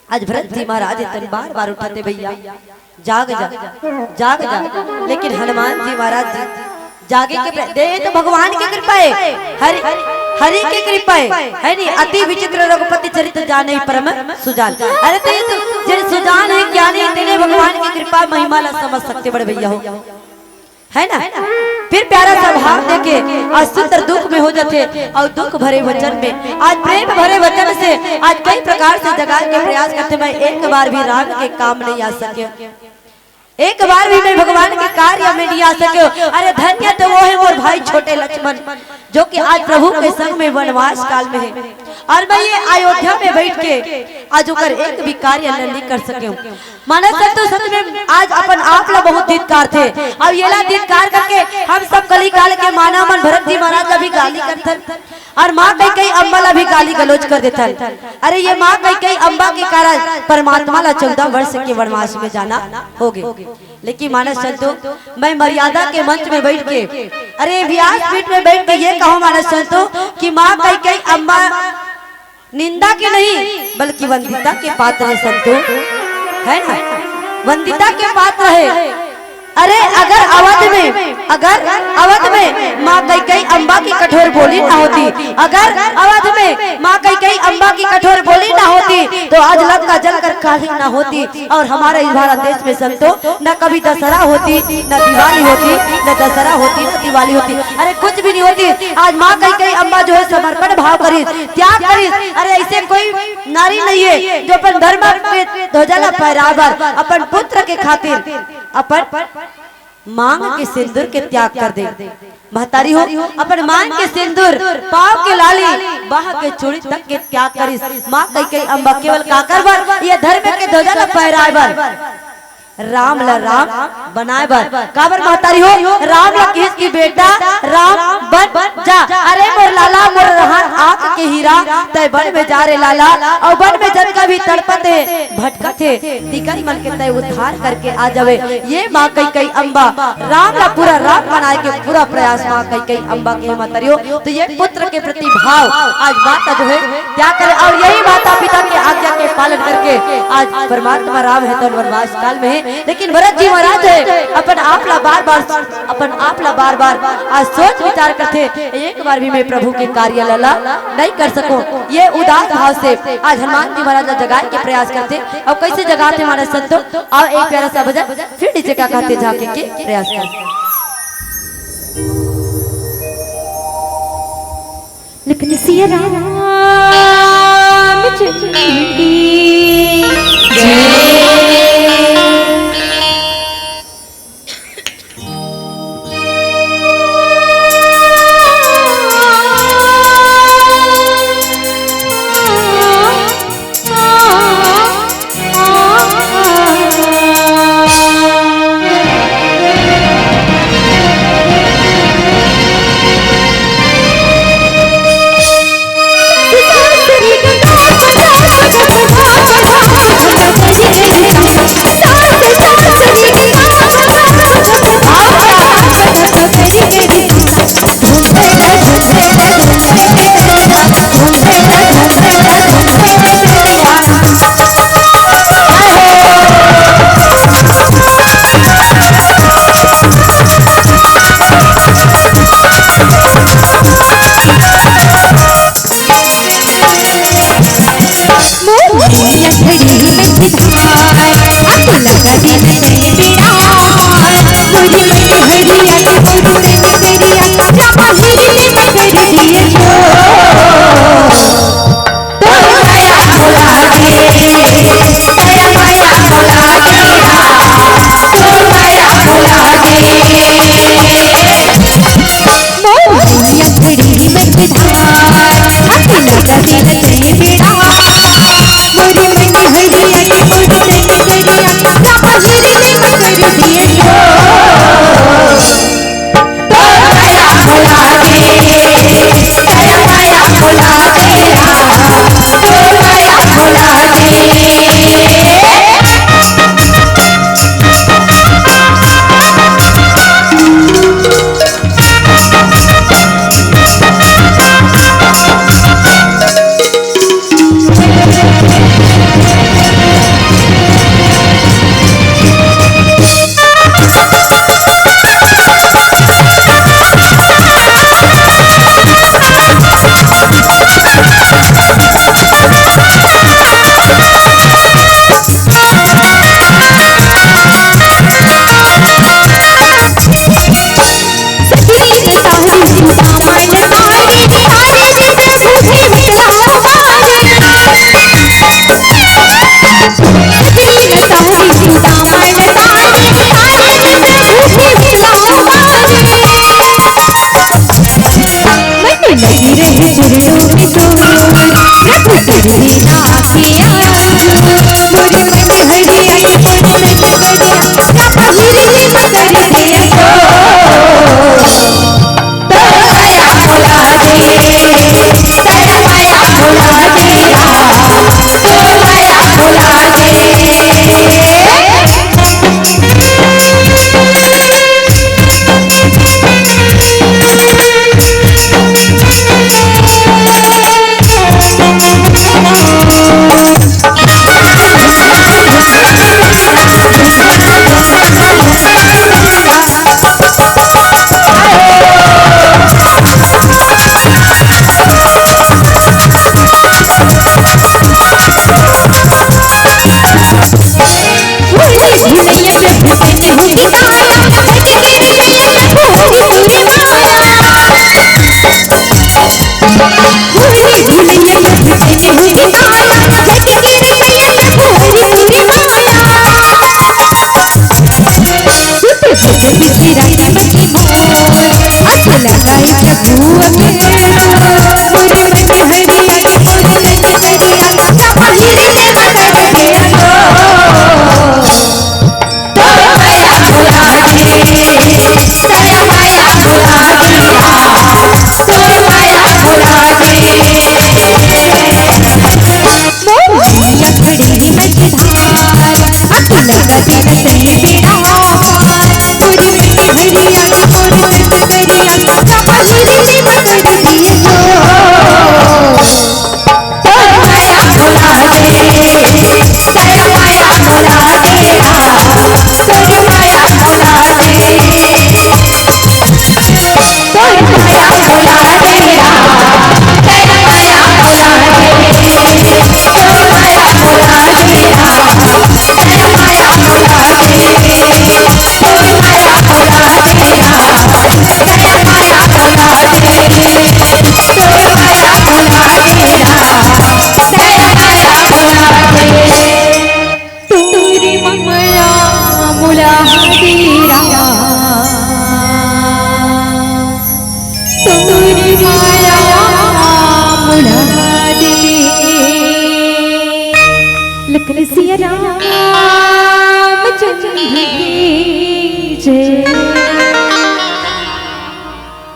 आज भरत जी महाराज इतन बार बार उठाते, भैया जाग जा, जाग जा। लेकिन हनुमान जी महाराज जी जागे के प्र-, दे तो भगवान की कृपा है, हरि हरि की कृपा है, है नहीं? अति विचित्र रघुपति चरित जाने परम सुजान। अरे तो ये तो जिन सुजान है ज्ञानी तेने भगवान की कृपा महिमा ला समझ सकते बड़े भैया हो, है ना? फिर प्यारा सा भाव देके आज सुंदर दुख में हो जाते और दुख भरे वचन में आज प्रेम भरे वचन से आज कई प्रकार से जगाए के प्रयास करते। मैं एक बार भी राम के काम नहीं आ सके, एक बार भी मैं भगवान के कार्य में नहीं आ सके। अरे धन्य तो वो है मोर भाई छोटे लक्ष्मण जो कि आज प्रभु के संग में वनवास काल में है और मैं ये अयोध्या में बैठ के आज ओकर एक भी कार्य नहीं कर सके। मानस संतो सच में आज अपन आप ला बहुत धिक्कारथे। अब येला धिक्कार करके हम सब कली काल के मानव मन भरत जी महाराज ला भी गाली करथन और माँ कैकई अम्बा ला भी गाली गलौज कर देथन। अरे ये माँ कैकई अम्बा के कारण परमात्मा ला चौदह वर्ष के वनवास में जाना हो गए। लेकिन मानस संतो मैं मर्यादा के मंच में बैठ के, अरे व्यासपीठ में बैठ के ये कहो मानस संतो कि माँ कैकई अम्बा निंदा के नहीं बल्कि वंदिता के पात्र है संतो, है ना? वंदिता के पात्र है। अरे अगर अवध में, अगर अवध में माँ कैकई अम्बा की कठोर बोली ना होती, अगर अवध में माँ कैकई अम्बा की कठोर बोली ना होती, तो आज लंका जलकर काली ना होती। और हमारे इस भारत देश में संतो, न कभी दशहरा होती, न दिवाली होती, न दशहरा होती, न दिवाली होती, अरे कुछ भी नहीं होती। आज माँ कैकई अम्बा जो है समर्पण भाव करी, त्याग करी। अरे ऐसे कोई नारी नहीं है जो अपन धर्म के ध्वजा ला फहराए बर, अपन पुत्र के खातिर, अपन मांग के सिंदूर के त्याग कर दे। महतारी हो, अपन मांग के सिंदूर, पाँव के लाली, बाह के चूड़ी तक के त्याग करिस। माँ कैकई अम्बा केवल काकर बर, ये धर्म के ध्वजा ला फहराए बर, राम ला राम बनाए बर। काबर महतारी हो, राम ला किहिस कि बेटा राम बन जा। अरे मोर लाला, मोर रहन आँख के हीरा, तै बन में जा रे लाला, अउ बन में जतका भी तड़पत हे, भटकत हे, तिकर मन के तय उद्धार करके आ जावे। ये माँ कैकई अम्बा राम ला पूरा राम बनाए के पूरा प्रयास माँ कैकई अम्बा के हे महतारी हो। तो ये पुत्र के प्रति भाव आज माता जो है त्याग करे, और यही माता पिता के आज्ञा के पालन करके आज परमात्मा राम है तो वनवास काल में है, लेकिन भरत जी महाराज है अपन आप ला बार बार, अपन आप ला बार बार आज सोच विचार करथे, एक बार भी मैं प्रभु के कार्य ला नहीं कर सकूं। ये उदास भाव से आज हनुमान जी महाराज ला जगाए के प्रयास करथे। अब कैसे जगाथे मानस संतो? आओ एक प्यारा सा भजन, फिर नीचे का कहते झांके के प्रयास करथे। लखन सिया रामचंद्र की जय।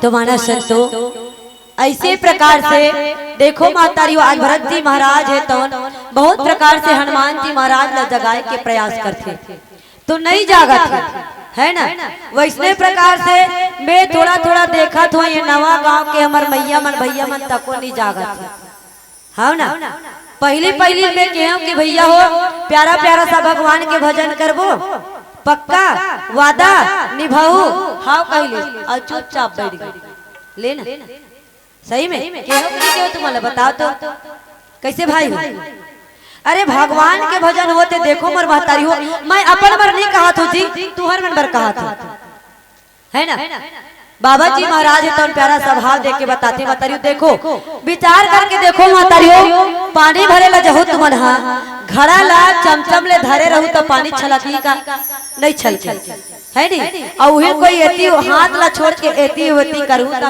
तो मानस संतो, ऐसे प्रकार से देखो महतारी हो, आज भरत जी महाराज हे तौन बहुत प्रकार से हनुमान जी महाराज ला जगाए के प्रयास करथे, तो नहीं जागत हे, है ना? वैसने प्रकार से मैं थोड़ा थोड़ा देखत हों, ये नवा गांव के हमर मैया मन भैया मन तको नहीं जागत हे। हव ना? पहली पहली मैं केहेंव कि भैया हो, प्यारा प्यारा सा भगवान के भजन करबो, पक्का वादा निभाहू। हव कहिलिस अउ चुपचाप बैठ गे। ले ना, सही में केहेंव कि नहीं केहेंव, तुमन ला बताव तो, कैसे भाई हो? अरे भगवान के भजन होथे, देखो मोर महतारी हो, मैं अपन बर नहीं कहत हों जी, तुंहर मन बर कहत हों, है ना? बाबा जी महाराज हे तौन प्यारा सा भाव देके बताथे, महतारी हो देखो, विचार करके देखो महतारी हो, पानी भरे ला जहू तुमन हा, घड़ा ला चमचम ले धरे रहू त पानी छलकही का? नहीं छलकही, है नी? अउ उहे कोई एती हाथ ला छोड़ के एती ओती करहू त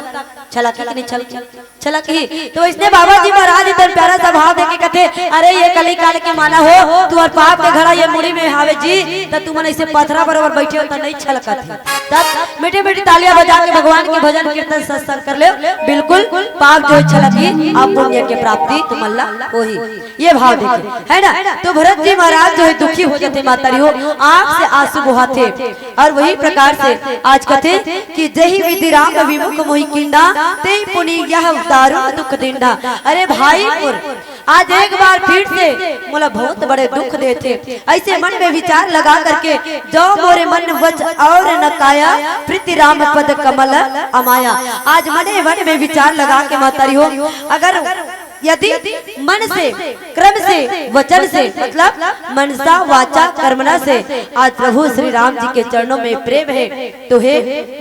छलकही कि नहीं छलकही? छलकही। तो इसने बाबा जी महाराज इतना प्यारा सा भाव देके कहते, अरे ये कली काल के माना हो, तुम्हार पाप के घड़ा ये मुड़ी में हावे जी, तो तुमन ऐसे पथरा बरोबर बैठे हो तो नहीं छलकत है। तब मीठे मीठे तालियां बजा के भगवान के भजन कीर्तन सत्संग कर ले, बिल्कुल पाप जो छलकही, आप पुण्य के प्राप्ति तुमन ला होही। ये भाव देखे, है ना? तो भरत जी महाराज जो है दुखी हो जाते, महतारी हो, आंख से आंसू बहाते। और वही प्रकार से आज कथे कि जही विधि राम विमुख मोहि कीन्हा, तेहि पुनि यह दारुण दुख दीन्हा। अरे भाई मोर, आज एक बार फिर से मोला बहुत बड़े दुख देथे। ऐसे मन में विचार लगा करके, जो मोरे मन वच और न काया, प्रीति राम पद कमल अमाया। आज मने मन में विचार लगा के महतारी हो, अगर यदि मन से, क्रम से, वचन से, मतलब मनसा वाचा कर्मणा से आज प्रभु श्री राम जी के चरणों में प्रेम है, तो हे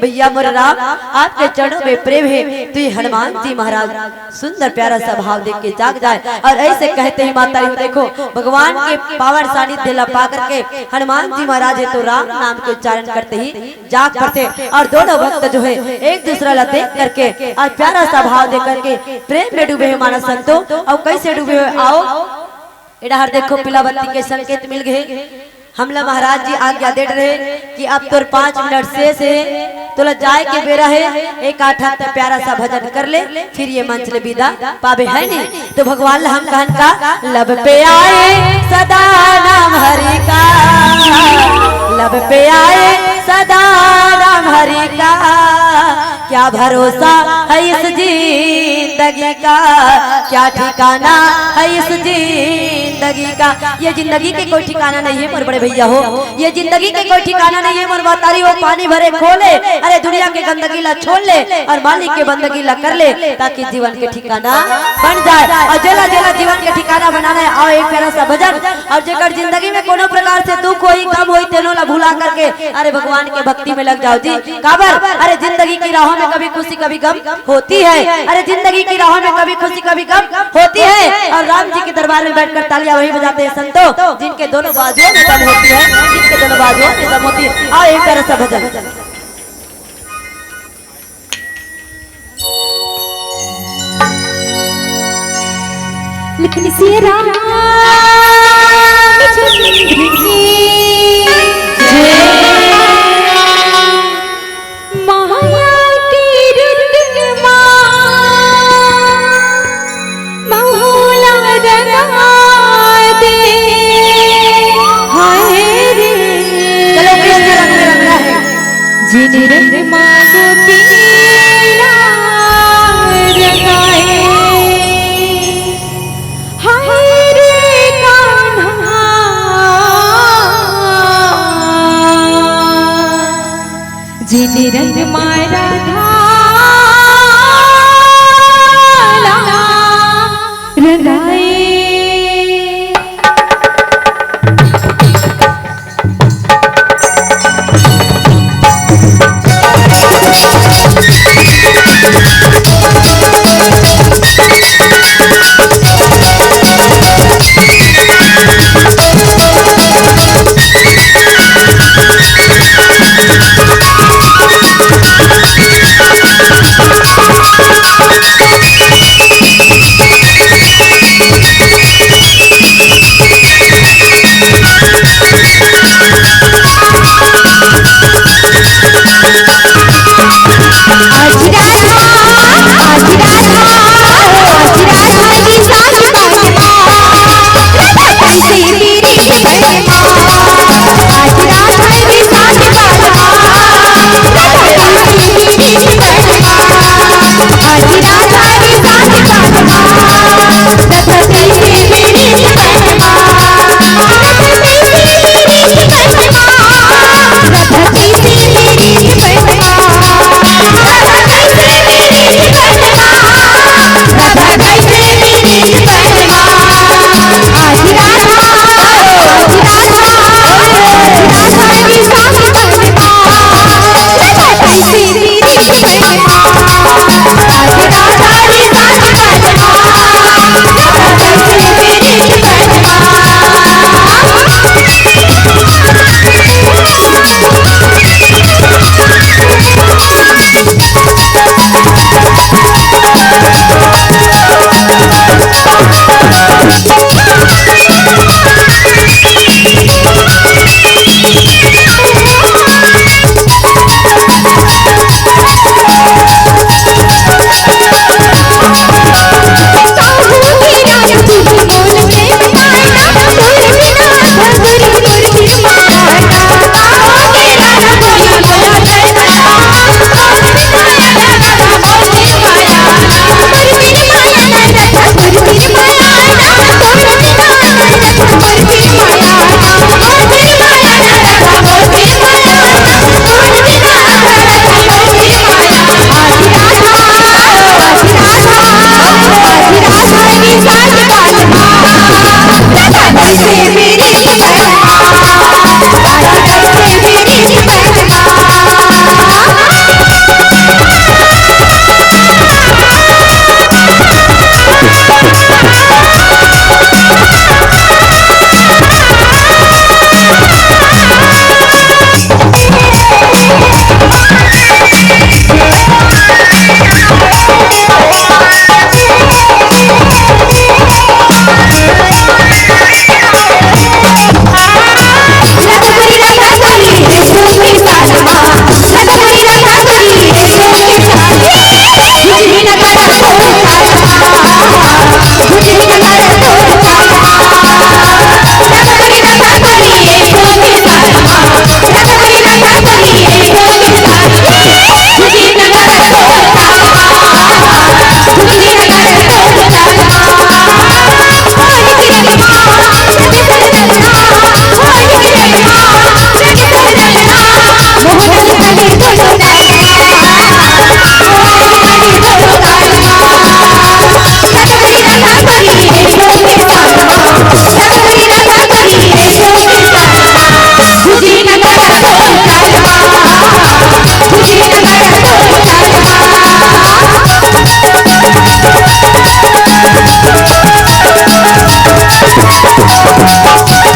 भैया मोर राम, आपके चरणों में प्रेम है, तो ये हनुमान जी महाराज सुंदर प्यारा सा भाव देख के जाग जाए। और ऐसे कहते ही महतारी हो देखो, भगवान के पावन सानिध्य ला पा करके हनुमान जी महाराज है तो राम नाम के उच्चारण करते ही जाग पड़ते और दोनों भक्त जो है एक दूसरा ला देख करके और प्यारा सा भाव दे करके प्रेम में डूबे हुए मानस संतो। और कैसे डूबे हुए? आओ, एडा हर देखो, पीला बत्ती के संकेत मिल गए। हमला महाराज जी आज्ञा दे रहे कि अब तोर पाँच मिनट शेष है, तोला जाए के बेरा है। एक आठ हफ्ता प्यारा सा भजन कर ले, फिर ये मंच ले विदा पाबे, है नी? तो भगवान ला हम कहन का, लब पे आए सदा नाम हरि का, लब पे आए सदा नाम हरि का, क्या भरोसा है इस जिंदगी का, क्या ठिकाना है इस जिंदगी का। ये जिंदगी के कोई ठिकाना नहीं है मोर बड़े भैया हो, ये जिंदगी के कोई ठिकाना नहीं है मोर महतारी हो। पानी भरे खोले, अरे दुनिया के गंदगी ला छोड़ ले और मालिक के बंदगी ला कर ले, ताकि जीवन के ठिकाना बन जाए। और जेला जेला जीवन के ठिकाना बनाना है, आओ एक प्यारा सा भजन। और जेकर जिंदगी में कोनो प्रकार से दुख होई, गम होई, तेनो ला भुला करके अरे भगवान के भक्ति में लग जाओ जी। काबर? अरे जिंदगी की राहों में कभी खुशी कभी गम होती है, अरे जिंदगी की राहों में कभी खुशी कभी गम होती है। और राम जी के दरबार में बैठकर तालियां वही बजाते हैं संतो, जिनके दोनों बाजुओं में दम होती है, जिनके दोनों बाजुओं में दम होती है। आओ एक प्यारा सा भजन। लेकिन सिया रामचंद्र की जय। माया के रंग मा महुला रंगा दे। हाय रे। चलो, प्रियंका रंग में रंगना है। जिन रंग मांगो पीला रंगाए। हाय रे कान्हा, हरियर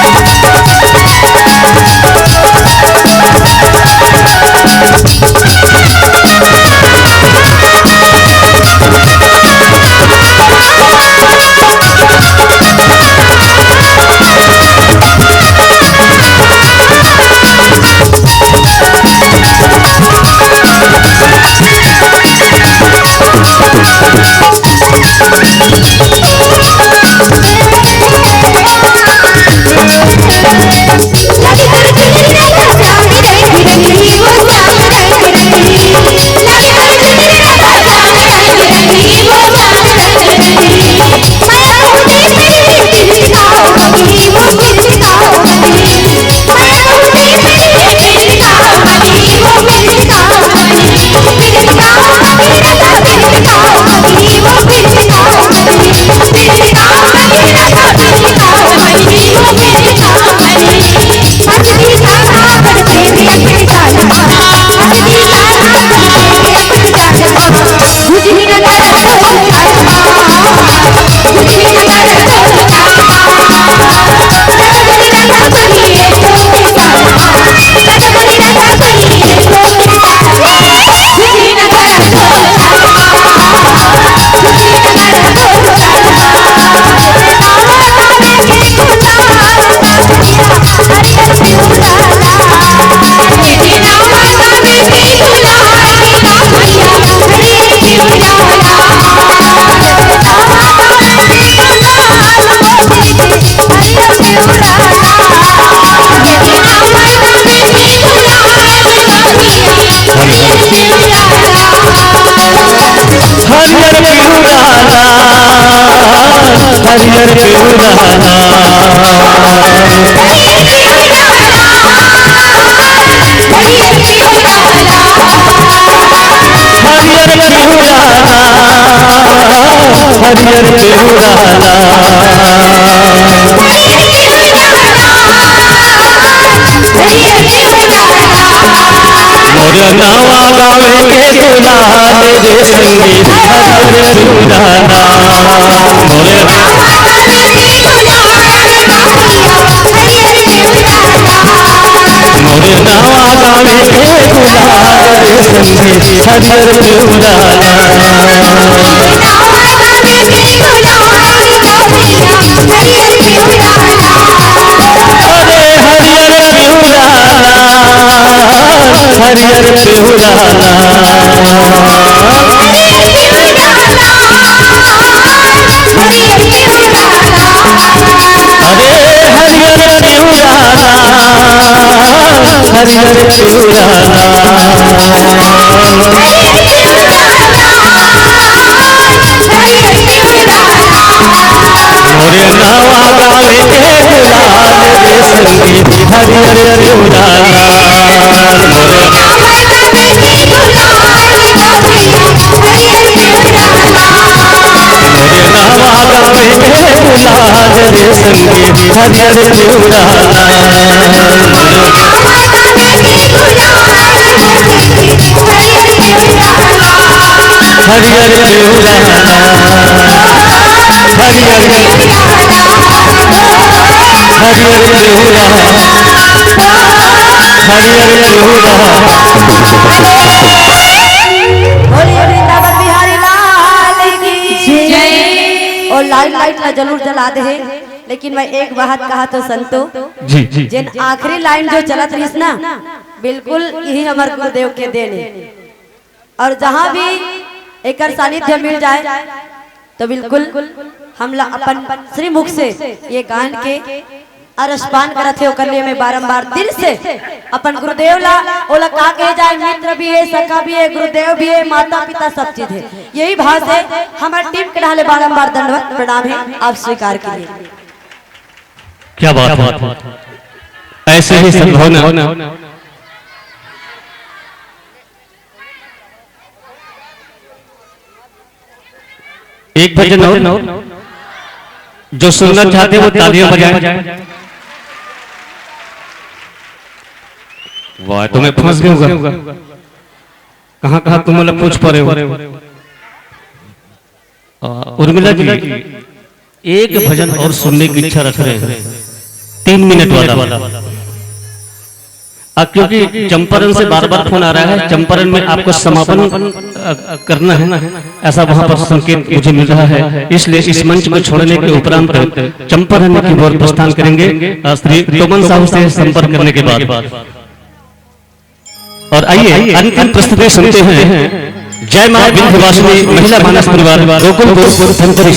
पिउरा लाल, हरियर पिउरा लाल। हरियर पिउरा लाल, हरियर पिउरा लाल। मोर नवा गाँव के गुलाल रे संगी, हरियर पिउरा लाल। मोर मोरे नवा गाँव के गुलाल रे संगी, हरियर पिउरा लाल। अरे हरियर पिउरा लाल, हरियर पिउरा लाल। अरे हरियर पिउरा लाल, हरियर पिउरा लाल। मोरे नवा गाँव के गुलाल रे संगी, हरियर पिउरा लाल। मोरे नवा गाँव के गुलाल रे संगी, हरियर पिउरा लाल। हरियर पिउरा लाल, हरियर, हरियर पिउरा, हरियर पिउरा। बोलिए वृंदावन बिहारी लाल की जय। और लाइट, लाइट ला जरूर जला दे हे, लेकिन मैं एक बात कहा तो संतो, जी, जी। जेन आखिरी लाइन जो चलत रहिस ना, बिल्कुल यही हमर गुरुदेव के देन हे। और जहाँ भी एकर सानिध्य मिल जाए, तो बिल्कुल हमला अपन श्रीमुख से ये गान के आरसपान करत हे, ओकर लिए मैं बारंबार दिल से अपन गुरुदेव ला, ओला का कहे जाए, मित्र भी हे, सखा भी हे, गुरुदेव भी हे, माता पिता सब चीज हे। यही भाव से हमर टीम के डहार ले बारंबार दंडवत प्रणाम हे, आप स्वीकार कीजिए। क्या बात है, ऐसे ही सद्भावना। एक भजन और, जो सुनना चाहते हैं वो तालियां बजाएं। वाह, तो मैं फंस गया हूँ। कहाँ कहाँ तुम मतलब पूछ पा रहे हो। आ, उर्मिला जी, एक भजन और सुनने की इच्छा रख रहे हैं, तीन मिनट वाला। आ, क्योंकि चंपारण से बार बार फोन आ रहा है, चंपारण में आपको समापन, अ, करना है, ऐसा वहां पर संकेत मुझे मिल रहा है, इसलिए इस मंच को छोड़ने के उपरांत चंपारण की ओर प्रस्थान करेंगे, अ, श्री तोमन साहू से संपर्क करने के बाद। और आइए, अंतिम प्रस्तुति सुनते हैं जय मां विंध्यवासिनी महिला मानस परिवार गोकुलपुर धमतरी।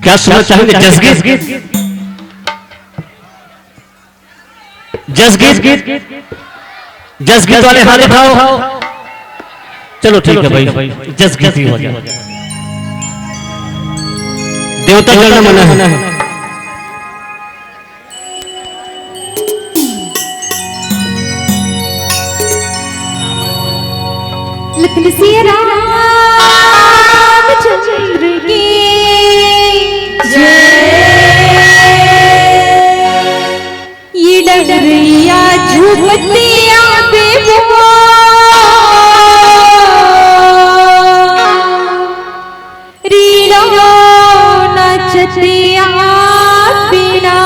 क्या सुनना चाहेंगे? जसगीत, जसगीत, जसगीत वाले हाथ उठाओ। चलो, ठीक है भाई, जसगीत ही हो जाए। देवता जनगण मन है। लखन सिया रामचंद्र की जय। ये डहरिया झूपतिया पे वो रीड़ो नाचतिया बिना।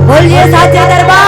बोलिए साचे दरबार